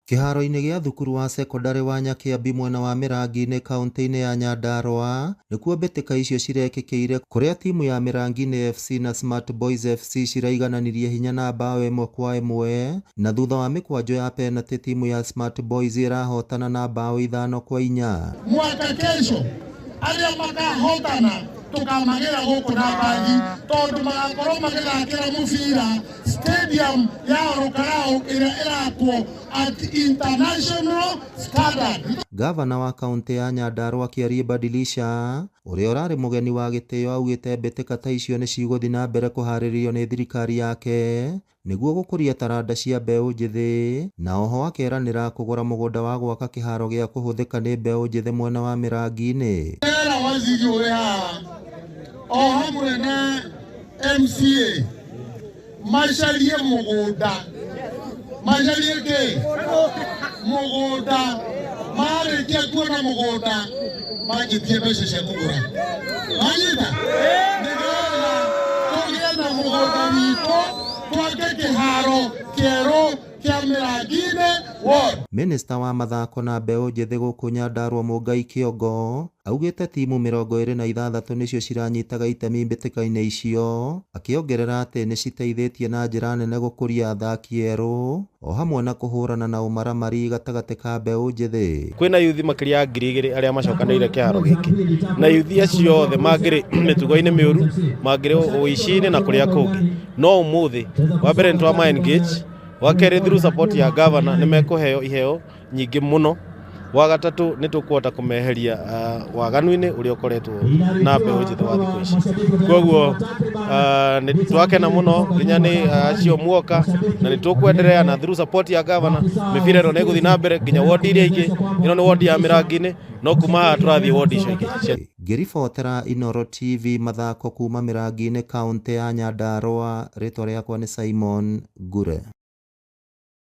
Kĩhaaro-inĩ gĩa thukuru wa cekondarĩ wa Nyakĩambi mwena wa Mĩrangi-inĩ kauntĩ-inĩ ya Nyandarua nĩkuo mbĩtĩka icio cirekĩkĩire kũrĩa timu ya Mĩrangi-inĩ FC na Smart Boys FC ciraigananirie hinya na mbaũ 1-1 na thutha wa mĩkwanjo ya penatĩ timu ya Smart Boys ĩrahotana na mbaũ 5-4. Mwaka kesho arĩa makahotana tũkamagĩra gũkũ na mbathi tondũ magakorwo magĩthakĩra mũbira stadium ya Ol Kalou ĩrĩa ĩrakwo at international standard. Gavana wa kaũntĩ ya Nyandarua Kĩarie Badilisha ũrĩa ũrarĩ mũgeni wa gĩtĩo augĩte mbĩtĩka ta icio nĩ cigũthiĩ na mbere kũharĩrĩrio nĩ thirikari yake nĩguo gũkũria taranda cia mbeũ njĩthĩ na oho akeranĩra kũgũra mũgũnda wa gwaka kĩharo gĩa kũhũthĩka nĩ mbeũ njĩthĩ mwena wa Mĩrangi-inĩ. Era waziri ũrĩ haha o hamwe na MCA macarie mũgũnda, macarie kĩ mũgũnda, marĩkia kuona mũgũnda manjĩtie mbeca cia kũgũra, manyita nĩgetha tũgĩe na mũgũnda witũ twake kĩharo kĩerũ kĩa Mĩrangi-inĩ ward. Minista wa mathako na mbeũ njĩthĩ gũkũ Nyandarua Mũngai Kĩongo augĩte timu 26 nĩcio ciranyitaga itemi mbĩtĩka-inĩ icio, akĩongerera atĩ nĩ citeithĩtie na njĩra nene gũkũria athaki erũ o hamwe na kũhũrana na ũmaramari gatagatĩ ka mbeũ njĩthĩ. Kwĩna yuthi makĩria ya 2000 arĩa macokanĩrĩire kĩharo gĩkĩ, na yuthi acio othe mangĩrĩ mĩtugo-inĩ mĩũru, mangĩrĩ ũici-inĩ na kũrĩa kũngĩ. No ũmũthĩ wa mbere nĩ twama engage, wa kerĩ through support ya governor nĩ mekũheo iheo nyingĩ mũno, wa gatatũ nĩ tũkũhota kũmeheria waganu-inĩ ũrĩa ũkoretwo na mbeũ njĩthĩ wa thikũ ici. Koguo nĩ twakena mũno nginya nĩ acio muoka, na nĩ tũkwenderea na through support ya governor mĩbira ĩno nĩ ĩgũthiĩ na mbere nginya wodi iria ingĩ. Ĩno nĩ wodi ya Mĩrangi-inĩ, no kuma haha tũrathiĩ wodi icio ingĩ. Ngĩribotera Inooro TV mathako kuma Mĩrangi-inĩ kauntĩ ya Nyandarua, rĩtwa rĩakwa nĩ Simon Ngure.